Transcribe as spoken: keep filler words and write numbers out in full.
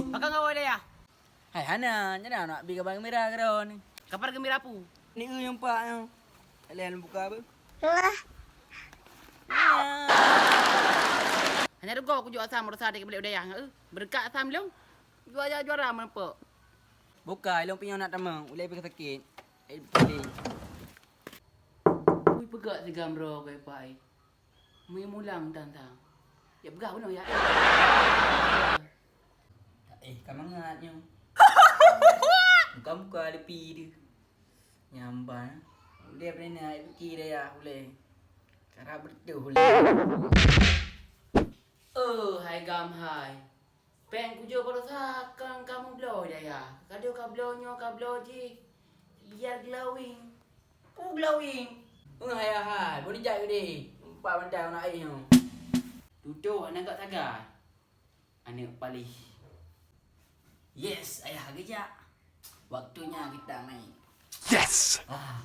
Pakon awai dayah? Hai hana, nyan nak bi gabang mira keudroe ni. Kapal gembira pu? Ni eu nyang pak nyang. Kalian buka apa? Hanya duga aku jual asam rasa di kebelik dayah. Eh, berkat asam lung. Juara-juara menepak. Buka, ilong pinyong nak tamong, ulai pih sakit. Eh, pilih. Ui, peugah sigam ro gai pai. Mui mulang tang-tang. Ya peugah bunoe ya. Eh, ka mangat nyoe. Muka-muka lepi tu. Nyamban. Ulai pernah ai piki dayah ulai. Karap beuteuh ulai. Oh, hai gam hai. Péng kujok baroesa kan kamu bloe dayah. Kadang ka bloe nyoe, ka bloe jih. Biar glowing. Pu glowing. Heuh, ayah hai, boleh jak gede. Empat bantai anak ayah nyoe. Tutoh anak gak tagai. Anak palih. Yes, ayah geujak. Waktunya kita main. Yes! Ah.